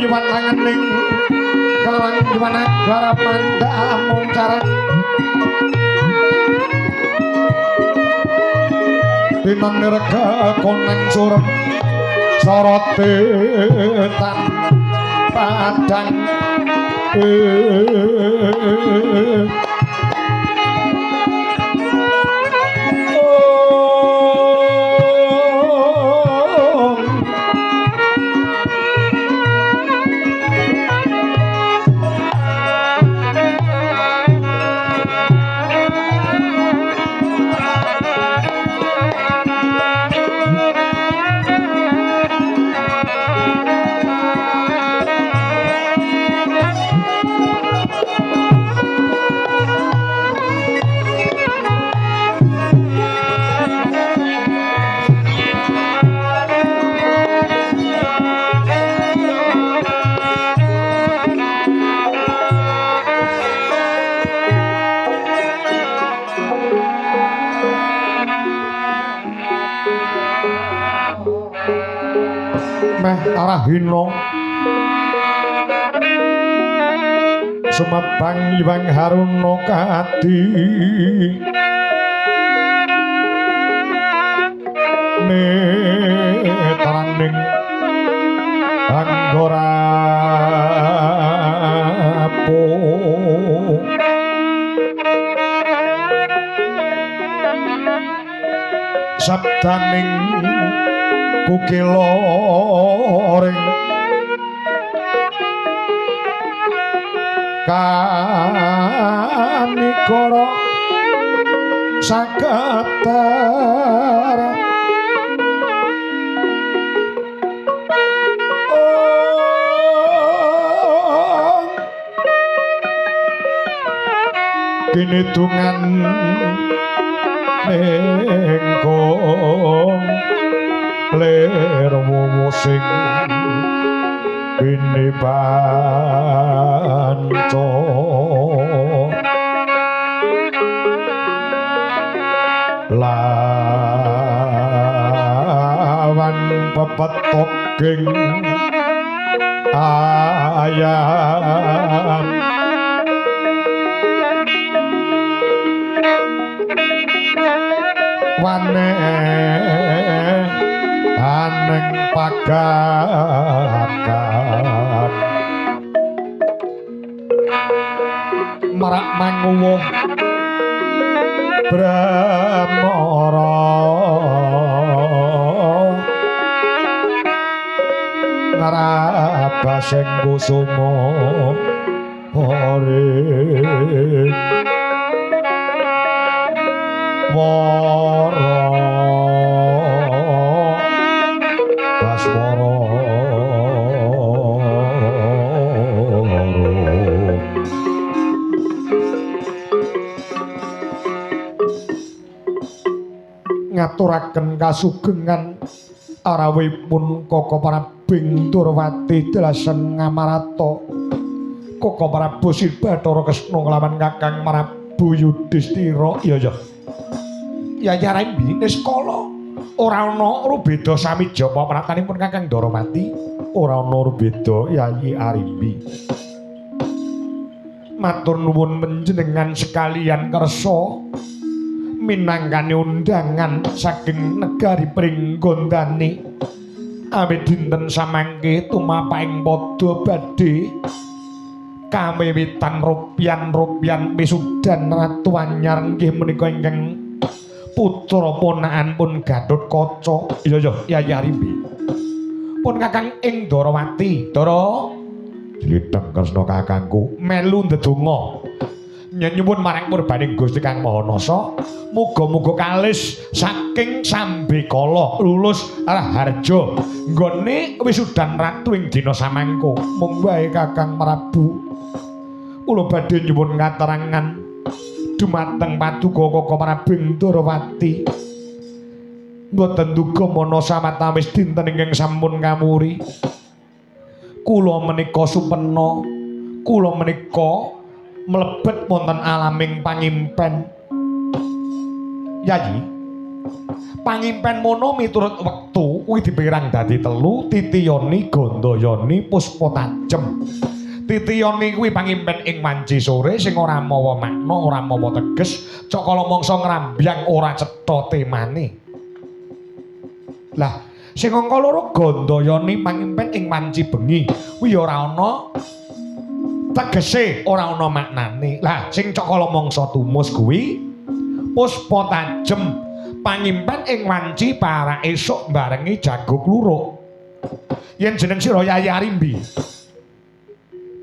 Yuwan tangening kalang yuwan agara mandha muncaran dinten nirega koneng surem sorote tan padang. Meh arahina sumebang Hyang Haruna kadi netraning anggora apo sabdaning kukila ring kanikara saketar. Kinidungan nengkong lir wowo sing bini panca lawan pepetoking ayam wane aneng pagakan marak manguwuh Brahmara ngrabasing kusuma ring wara baswara. Ngaturaken kasugengan arawipun Koko Prabing Durwati delasen ngamarata Koko Prabu Sri Bathara Kresna nglawan Kakang Prabu Yudhistira. Iya ya. Ya Arimbi niskala ora ana rubeda sami japa pratanipun Kakang Ndaramati, ora ana rubeda Yayi Arimbi. Matur nuwun panjenengan sekalian kersa minangkani undangan saking negari Pringgondani. Awit dinten samangke tumapaing padha badhe kawiwitan rupyan-rupyan wisudan Ratu Anyar inggih menika ingkang putra ponakan pun Gatotkaca. Iya ya Yayi Arimbi. Pun Kakang ing Ndarawati, Ndara jlidheng Kresna kakangku melu ndedonga nyenyuwun marang purbaning Gusti Kang Maha Nasa, muga-muga kalis saking sambekala lulus raharja nggone wisudan ratu ing dina samangko. Mung wae Kakang Prabu, kula badhe nyuwun katerangan dumateng paduka Koko Prabu Ndarawati. Mboten duga mana sawetawis dinten ingkang sampun kawuri. Kula menika supena, kula menika mlebet wonten alaming pangimpen. Yayi, Pangimpen mono miturut wektu kuwi dipirang dadi telu, titiyoni, gandayani, puspa tajem. Titiyoni kuwi pangimpen ing wanci sore sing ora mawa makna, ora mawa teges, cakala mangsa ngrambyang ora cetha temane. Lah, sing angka loro gandayani pangimpen ing wanci bengi kuwi ora ana tegese, ora ana maknane. Lah, sing cakala mangsa tumus kuwi puspa tajem pangimpen ing wanci para esuk barengi jago kluruk. Yen jeneng sira Yayi Arimbi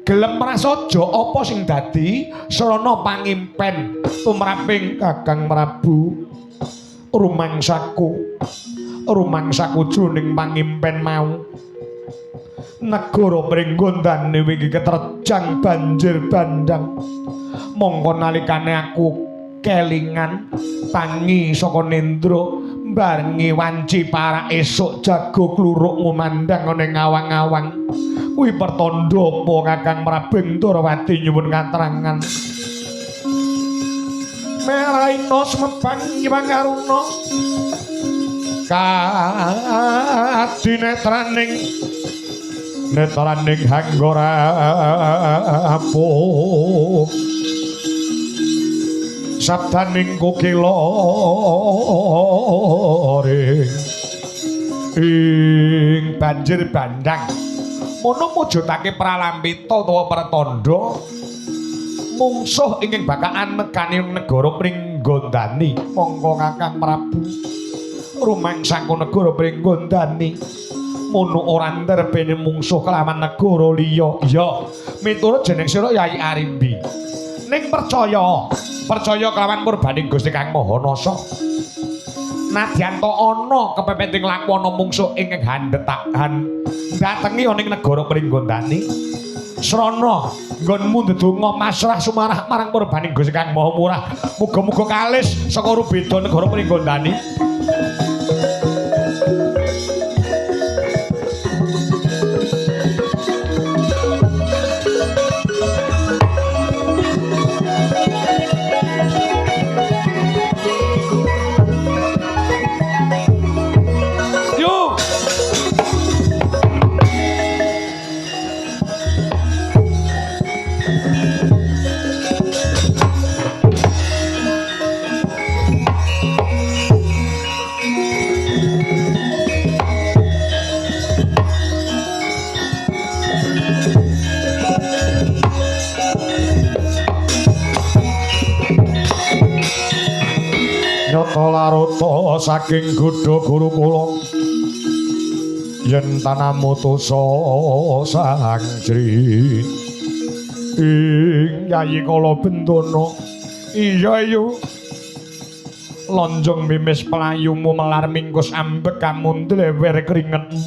gelem prasaja apa sing dadi srana pangimpen tumraping Kakang Prabu? Rumangsaku rumangsaku jroning pangimpen mau negara Pringgondani wingi keterjang banjir bandang. Mongko nalikane aku kelingan tangi saka nendra barengi wanci para esuk jago kluruk ngumandang ana ing awang-awang. Kuwi pertandha apa Kakang Prabu Ndorowati nyuwun katrangan? Meraina semebang Hyang Aruna kadinetraning netraning hanggora apuh sabdaning kokila ing banjir bandang. Mono mujudake pralampita utawa pertandha mungsuh ingkang bakalan nekani negara Pringgondani. Monggo Kakang Prabu rumangsaku negara Pringgondani mono ora nderbene mungsuh kelawan negara liya. Iya, miturut jeneng sira Yayi Arimbi. Ning percaya, percaya kelawan purbaning Gusti Kang Maha Nasa. Nadyan ta ana kepepeting laku ana mungsuh ingkang handetakan datengi ana ing negara Pringgondani. Srana nggonmu ndedonga pasrah sumarah marang purbaning Gusti Kang Maha Murah. Muga-muga kalis saka rubeda negara Pringgondani. Nyata laruta saking gudha guru kula yen tanamutusa sang jri ing Yayi Kalabendana. Iya yu lonjong mimis pelayumu melar mingkus ambek kamu ndlewer keringetmu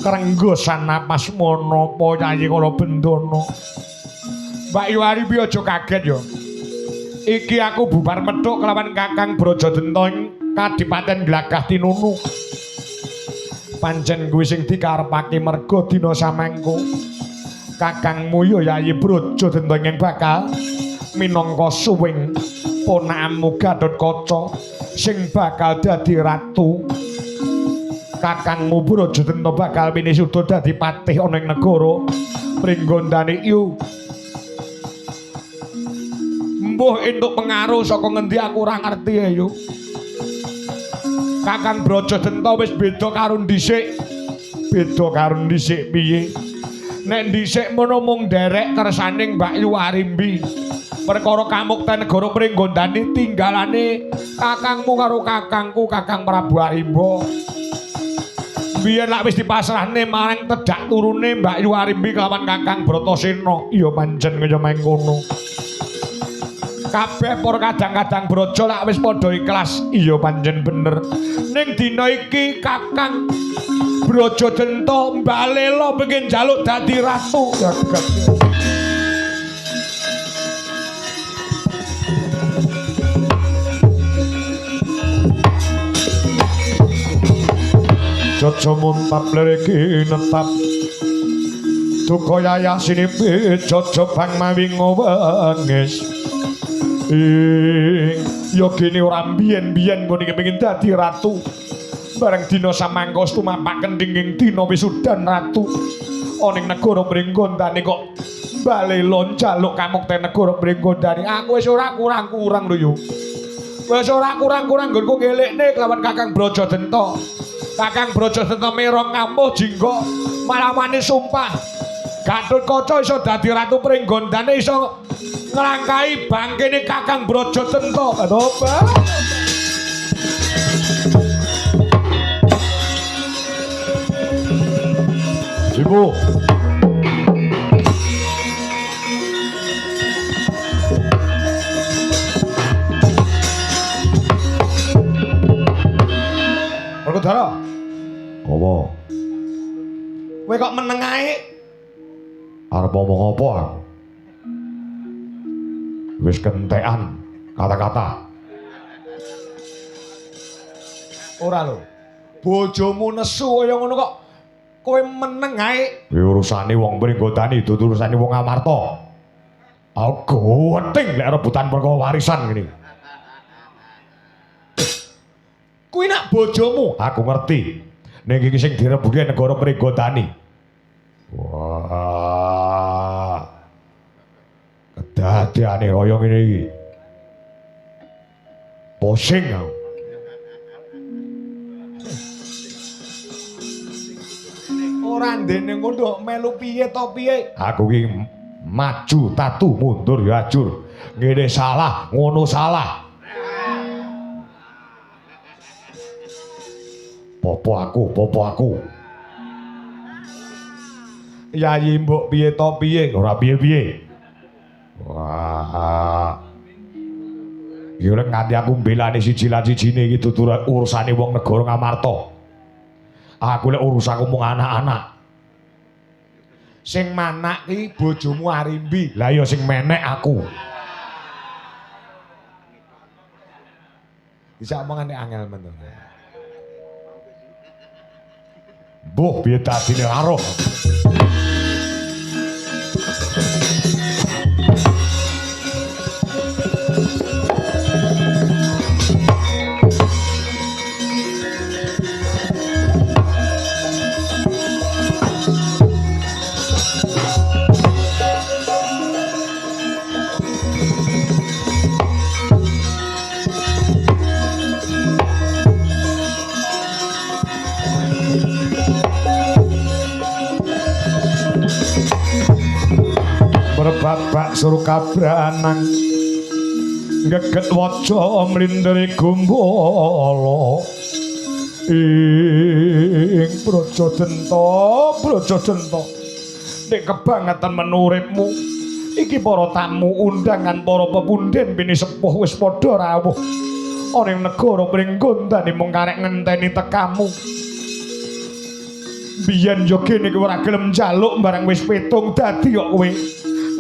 krenggosan napasmu napa Yayi Kalabendana. Mbak Yu Arimbi aja kaget ya. Iki aku bubar methuk kelawan Kakang Brajadenta ing Kadipaten Glagah Tinunu. Pancen kuwi sing dikarepake merga dina samangko. Kakangmu ya Yayi Brajadenta ingkang bakal minangka suwing ponakanmu Gathotkaca sing bakal dadi ratu. Kakangmu Brajadenta bakal winisuda dadi patih ana ing negara Pringgondani. Yu mbuh entuk pengaruh saka ngendi aku ora ngerti ya yu. Kakang Brajadenta wis beda karo dhisik. Beda karo dhisik piye? Nek dhisik mono mung nderek kersaning Mbak Yu Arimbi. Perkara kamukten negara Pringgondani tinggalane kakangmu karo kakangku Kakang Prabu Arimba. Biyen lak wis dipasrahne marang tedhak turune Mbak Yu Arimbi kelawan Kakang Bratasena. Iya pancen kaya mengkono. Kabeh para kadang-kadang braja lak wis padha ikhlas. Iya pancen bener. Ning dina iki Kakang Brajadenta mbalela pengin njaluk dadi ratu. Jagat. Jaja muntap liriki netap duka yayah sinipi jaja bang mawi ngwengis. Ing yogene ora mbiyen-mbiyen nggone kepengin dadi ratu. Bareng dina samangka tumapak kendhing ing dina wisudan ratu. Ana ing negara Pringgondani kok balelo njaluk kamukten negara Pringgondani. Aku wis ora kurang-kurang lho yo. Wis ora kurang-kurang nggonku ngelekne kelawan Kakang Brajadenta. Kakang Brajadenta merong ngampuh jingga malah wani sumpah. Gatotkaca iso dadi ratu Pringgondane iso nglangkahi bangkene Kakang Brajadenta. Tobat. Ibu. Werkudara. Apa? Kowe kok meneng ae? Arep omong apa aku? Wis kentekan kata-kata. Ora lho. Bojomu nesu kaya ngono kok kowe meneng ae. Kuwi urusane wong Pringgondani, dudu urusane wong Amarta. Aku gething lek rebutan perkara warisan ngene. Kuwi nak bojomu, aku ngerti. Ning iki sing direbuki negara Pringgondani. Wah. Kedadeane kaya ngene iki. Pusing aku. Ora ndene ngono melu piye to piye? Aku iki maju tatu mundur ya ajur. Ngene salah, ngono salah. Popo aku, popo aku. Yayi mbok piye to piye? Ora piye-piye. Wah. Iki lek nganti aku mbelani siji lan sijine iki dudu urusane wong negara Ngamarta. Aku lek urusanku mung anak-anak. Sing manak ki bojomu Arimbi. Lah iya sing menek aku. Bisa omongane angel men to. Mbuh piye dadine aruh. Babak suruh kabranang geget waja mlinderi gumbala ing Brajadenta Brajadenta nek kebangetan menuripmu iki para tamu undangan para pepunden bini sepuh wis padha rawuh ana ing negara Pringgondani mung karek ngenteni tekamu. Biyen yo kene kowe ora gelem njaluk barang wis pitung dadi kok kowe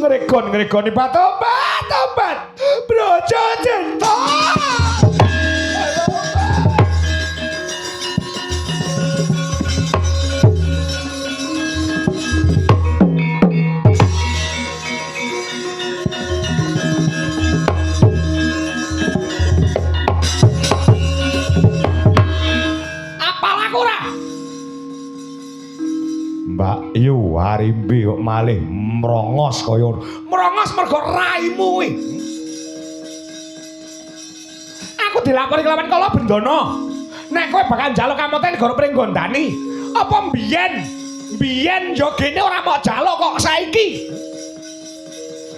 ngregon-ngregoni tobat tobat Brajadenta. Apal aku ora? Mbak Yu Arimbi kok malih mrongos kaya mrongos mergo raimu kuwi. Aku dilapori kelawan Kala Bendana. Nek kowe bakal njaluk kamoten negara Pringgondani, apa mbiyen? Mbiyen yo gene ora mok jaluk kok saiki.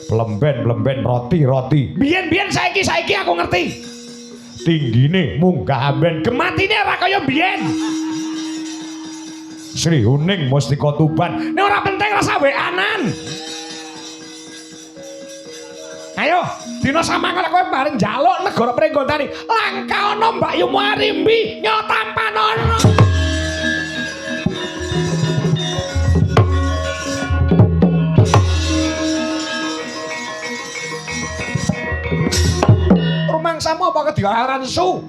Plemben-plemben roti-roti. Mbiyen-mbiyen saiki-saiki aku ngerti. Tinggine munggah amben gematine ora kaya mbiyen. Sri Huning Mustika Tuban. Nek ora penting rasa weanan. Ayo, dina samangka kowe bareng njaluk negara Pringgondani, langka ana Mbak Yumu Arimbi nyotampanono. Rumangsamu apa kediaran su?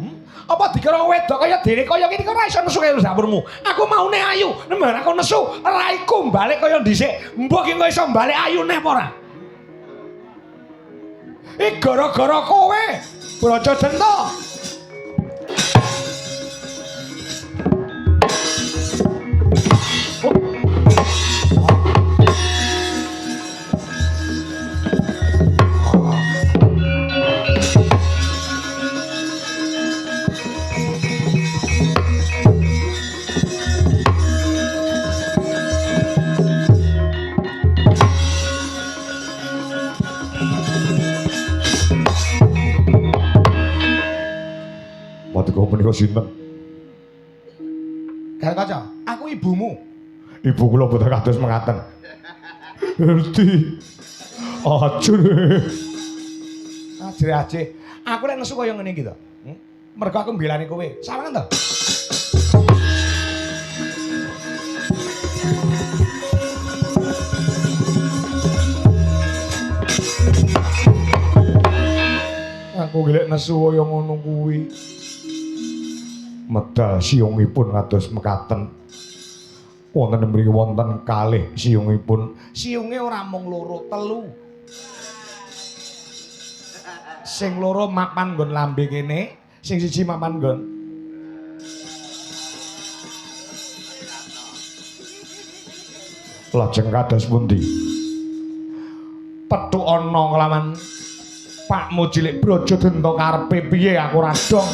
Apa dikira wedok kaya dene kaya ngene ora iso nesu kaya dapurmu. Aku maune ayu, nembar aku nesu, raiku balik kaya dhisik. Mbok ki engko iso balik ayu neh apa ora? Iki gara-gara kowe, Brajadenta. Paduka punika sinten? Gatotkaca, aku ibumu. Ibu kula boten kados mengaten. Ngerti. Ajur. Ajre-ajre. Aku lek nesu kaya ngene iki to. Mergo aku mbelani kowe. Sawangan to? Aku gelek nesu kaya ngono kuwi. Medal siungipun kados mekaten. Wonten mriki wonten kalih siungipun. Siunge ora mung loro, telu. Sing loro mapan nggon lambe kene, sing siji mapan nggon. Lajeng kados pundi? Petuk ana kelawan Pakmu cilik Brajadenta karepe piye aku ora dong.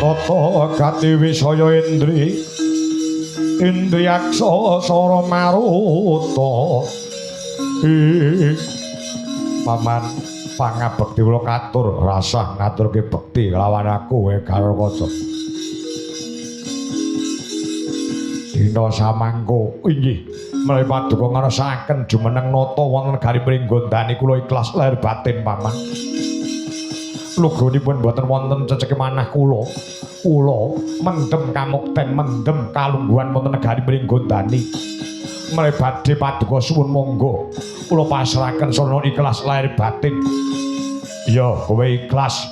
Tata gati wisaya indri indriyaksa sara maruta. Paman pangabekti kula katur rasah ngaturke bekti kelawan aku Gatotkaca. Dina samangko inggih menawi paduka ngrasakaken jumeneng nata wonten negari Pringgondani kula ikhlas lahir batin paman. Lugonipun boten wonten ceceke manah kula. Kula mendem kamukten mendem kalungguhan wonten negari Pringgondani. Menawi badhe paduka suwun monggo kula pasrahaken sarana ikhlas lahir batin. Ya kowe ikhlas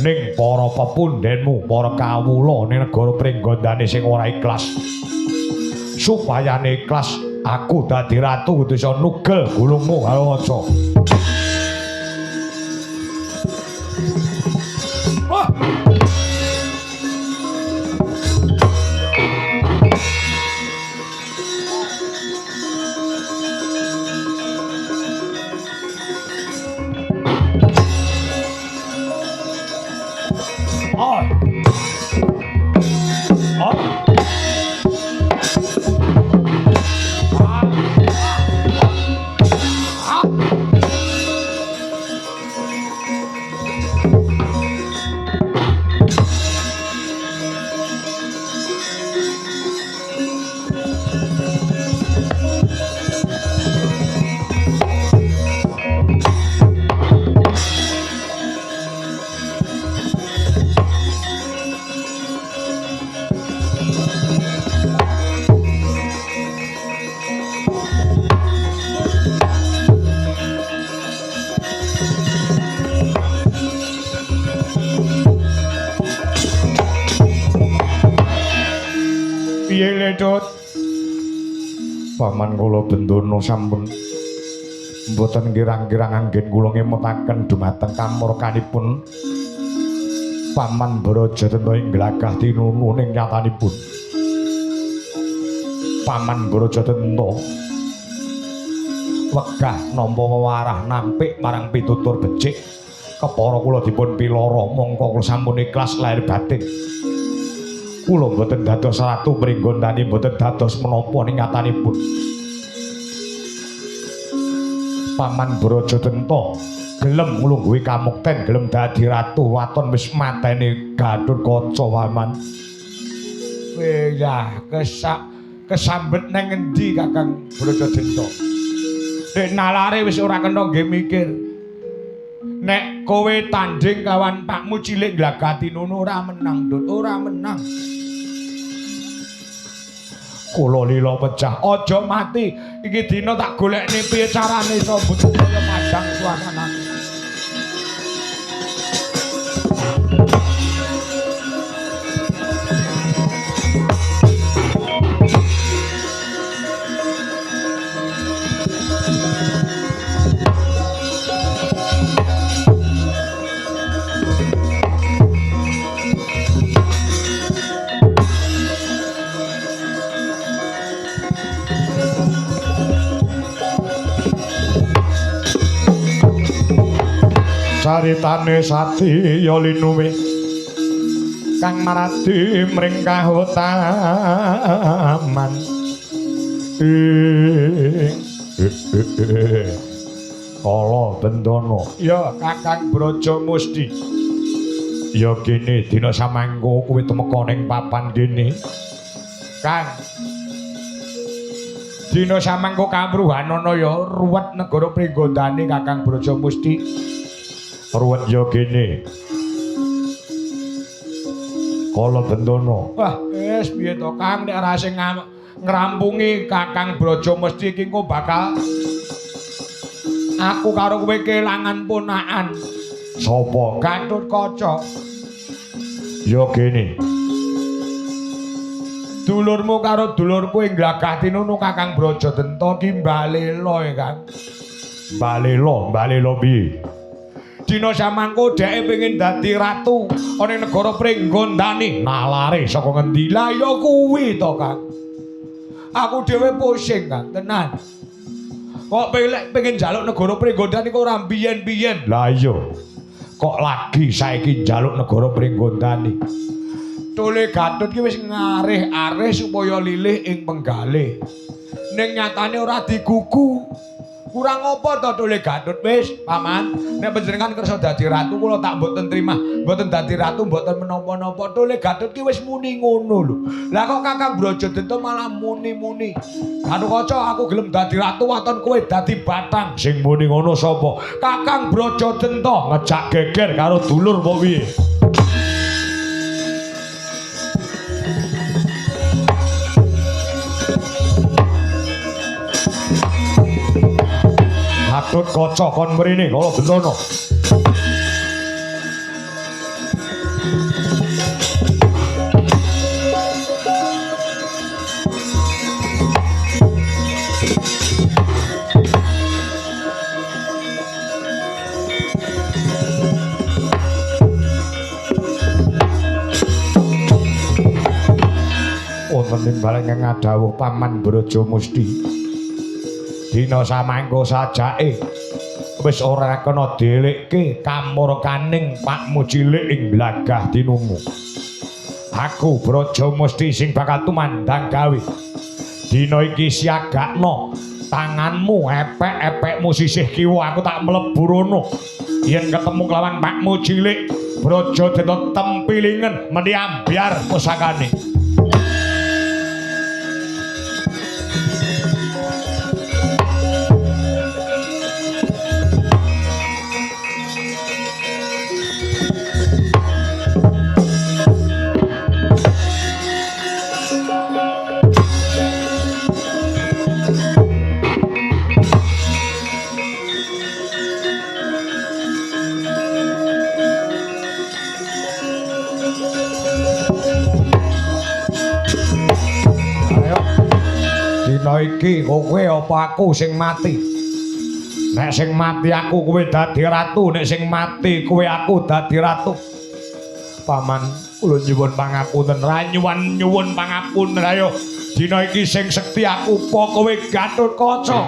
ning para pepundhenmu, para kawula ning negara Pringgondani sing ora ikhlas. Supayane ikhlas aku dadi ratu kudu iso nugel gulungmu karo aja. Wah. Oh. Oh. Piye Ledut? Paman kula Bendana sampun mboten kirang-kirang anggen kula ngemutaken dumateng kamurkanipun Paman Brajadenta ing glagah tinunu ning nyatanipun. Paman Brajadenta wegah nampa wewarah nampik marang pitutur becik kepara kula dipun pilara mongko kula sampun ikhlas lahir batin. Kula mboten dados ratu Pringgondani mboten dados menapa ning nyatanipun. Paman Brajadenta gelem nglungguhi kamukten, gelem dadi ratu waton wis mateni Gatotkaca paman. Weh kesambet nang ngendi Kakang Brajadenta? Nek nalare wis ora kena nggih mikir. Nek kowe tanding kawan pakmu cilik glagati nono ora menang, Dut, ora menang. Kula lila pecah. Aja mati. Iki dina tak golekne piye carane iso mbutuh kaya padang suasanane. Caritane Satya linuwe kang maradi mring kahutaman. Kala Bendana. Ya Kakang Braja Musti. Ya kene dina samangko kowe tumeka ning papan kene. Kang dina samangko kamruhanana ya ruwet negara Pringgondani Kakang Braja Musti. Ruwet ya kene. Kala Bendana. Wah, wis piye to Kang nek ora sing ngrampungi Kakang Braja Mesti iki engko bakal aku karo kowe kelangan ponakan. Sapa? Gatotkaca. Ya kene. Dulurmu karo dulurku ing glagah tinunu Kakang Braja Denta ki mbalela ya Kang. Mbalela, mbalela piye? Dina samangko dheke pengin dadi ratu ana ing negara Pringgondani. Nalare saka ngendi? Lah ya kuwi to Kang. Aku dhewe pusing Kang, tenan. Kok pengin njaluk negara Pringgondani kok ora biyen-biyen. Lah iya. Kok lagi saiki njaluk negara Pringgondani. Tole Gatut ki wis ngarih-arih supaya lilih ing penggalih. Ning nyatane ora digugu. Kurang apa to Tole Gatut wis, Paman? Nek panjenengan kersa dadi ratu kula tak mboten terima. Mboten dadi ratu mboten menapa-napa. Tole Gatut ki wis muni ngono lho. Lah kok Kakang Braja Denta malah muni-muni. Gatotkaca aku gelem dadi ratu waton kowe dadi batang. Sing muni ngono sapa? Kakang Braja Denta ngejak geger karo dulur apa piye? Gatotkaca kon mrene Kala Bendana. Wonten ing baleng ngadhawuh Paman Braja Musti. Dina samangko sajake wis ora kena delikke kamurkaning pakmu cilik ing glagah tinungu. Aku Braja Musti sing bakal tumandang gawe. Dina iki siagakno tanganmu epek-epekmu sisih kiwa aku tak mlebu rono. Yen ketemu kelawan pakmu cilik Braja Denta tempilingen meni ambyar pusakane. Dina iki kowe apa aku sing mati? Nek sing mati aku kowe dadi ratu, nek sing mati kowe aku dadi ratu. Paman, kula nyuwun pangapunten, ra nyuwun pangapunten ayo. Dina iki sing sekti aku apa kowe Gatotkaca?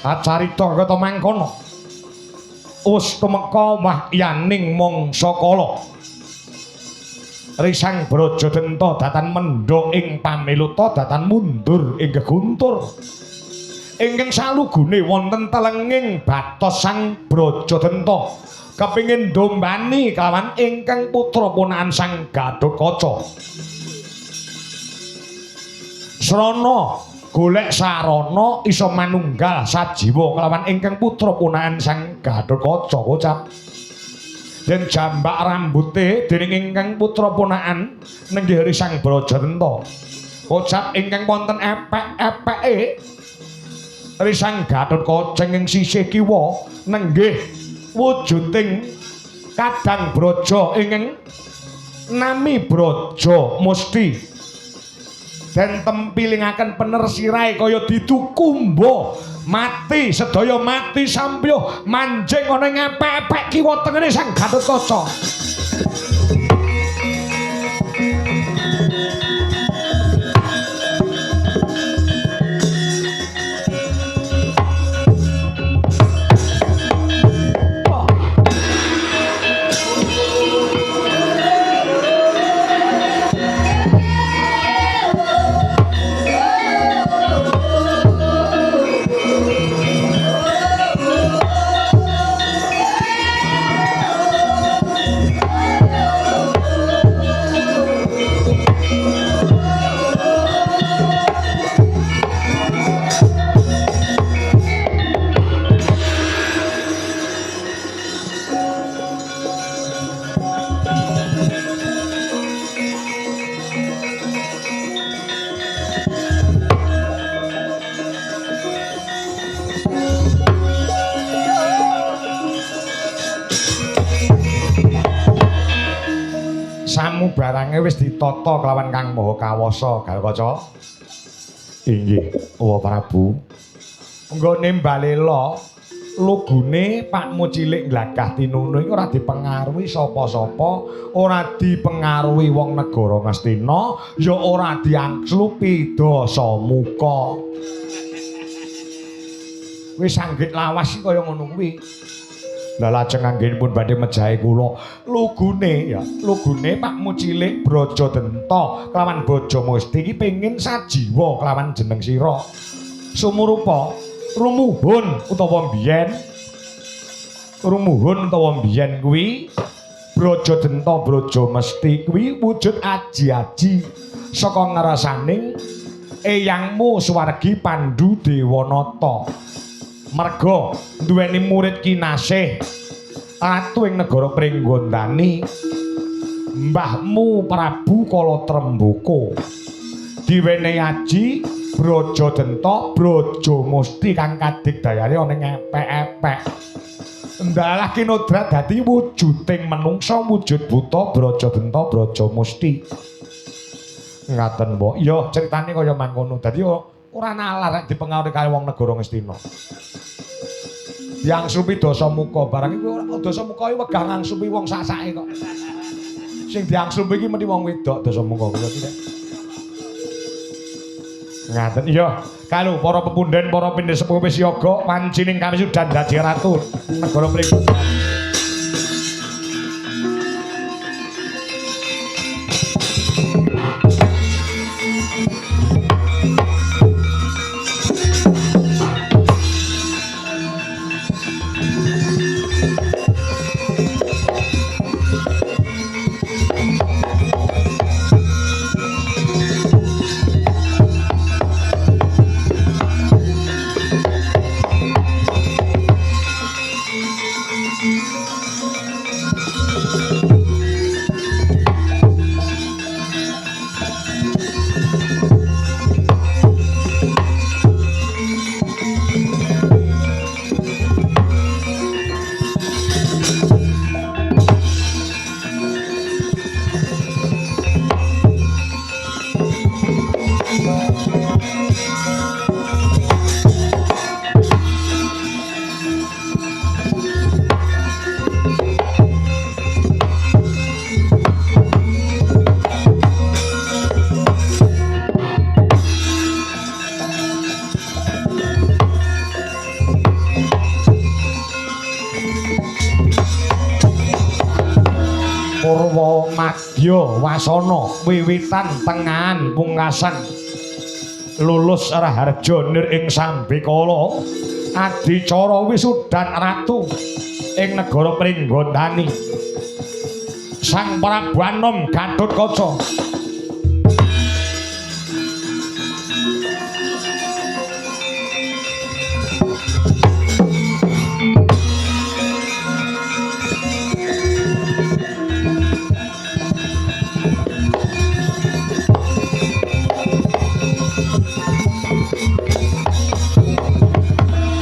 Acarita kata mangkono. Wis tumeka wahyaning mangsa kala. Risang Braja Denta datan mendha ing pamiluta datan mundur ing geguntur. Ingkang salugune wonten telenging batos Sang Brajadenta kepingin dombani kelawan ingkang putra ponakan Sang Gathotkaca. Srana golek sarana iso manunggal sajiwa kelawan ingkang putra ponakan Sang Gathotkaca kocap. Yen jambak rambute dening ingkang putra ponakan nenggih Sang Brajadenta. Kocap ingkang wonten epek-epeke Risang Gathotkaca ing sisih kiwa nenggih wujuding Kadang Braja ingkang nami Braja Musti den tempilingaken pener sirahe kaya ditukumba mati sedaya mati sampyuh manjing ana ing epek-epek kiwa tengene Sang Gathotkaca. Samubarange wis ditata kelawan Kang Maha Kawasa, Gathotkaca. Inggih, Uwa Prabu. Nggone mbalela lugune Pakmu cilik nglagah tinunu iku ora dipengaruhi sapa-sapa, ora dipengaruhi wong negara Ngastina, ya ora diangslupi Dasamuka. Wis anggit lawas iki kaya ngono kuwi. Lah lajeng anggenipun badhe mejahi kula lugune ya, lugune Pakmu cilik Brajadenta kelawan Braja Musti iki pengin sajiwa kelawan jeneng sira. Sumurupa rumuhun utawa biyen rumuhun utawa biyen kuwi Brajadenta Braja Mesti kuwi wujud aji-aji saka ngrasaning eyangmu swargi Pandu Dewanata. Merga duweni murid kinasih ratu ing negara Pringgondani mbahmu Prabu Kala Tremboko diwenehi aji Brajadenta Braja Musti kang kadigdayane ana ing epek-epek. Ndalah kinodrat dadi wujuding menungsa wujud buta Brajadenta Braja Musti. Ngaten mbok. Ya critane kaya mangkono. Dadi ora nalar nek dipengaruhi karo wong negara Ngastina. Diangsupi Dasamuka barang iku ora Dasamuka iki wegah ngangsupi wong sak-sake kok. Sing diangsupi iki mesti wong wedok Dasamuka kuwi tidak. Ngaten iya. Kalau para pepunden, para pinisepuh wis yoga wancining kami sudah dadi ratu negara Pringgondani. Purwa Madya Wasana wiwitan tengahan pungkasan Lulus raharja nir ing sambekala adicara wisudan ratu ing negara Pringgondani. Sang Prabu Anom Gatotkaca.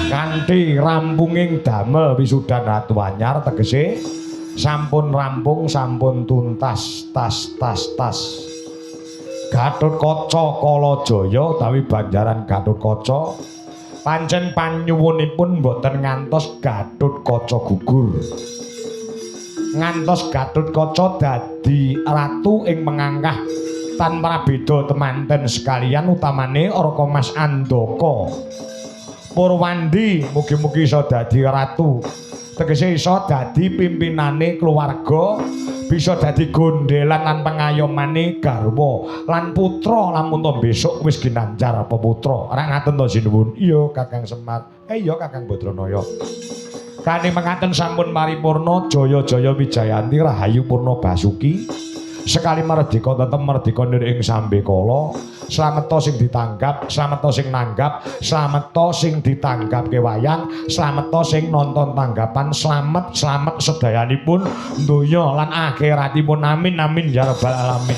Kanthi rampunging damel wisudan ratu anyar tegese sampun rampung, sampun tuntas, tas tas tas. Gatotkaca Kalajaya utawi Banjaran Gatotkaca pancen panyuwunipun boten ngantos Gatotkaca gugur. Ngantos Gatotkaca dadi ratu ing mengangkah tanpa beda temanten sekalian utamane Raka Mas Andaka. Purwandi mugi-mugi iso dadi ratu. Tegese iso dadi pimpinane keluarga, bisa dadi gondelan lan pengayomane garwa lan putra lamun to besok wis ginanjar peputra. Ora ngaten to sinuwun? Iya Kakang Semar. Iya Kakang Badranaya. Kane mengaten sampun paripurna jaya-jaya Wijayanti Rahayu Purna Basuki. Sekali merdeka tetep merdeka nir ing sambekala. Slameta sing ditanggap, slameta sing nanggap, slameta sing ditanggapke wayang, slameta sing nonton tanggapan, slamet slamet sedayanipun donya lan akhiratipun. Amin amin ya rabbal alamin.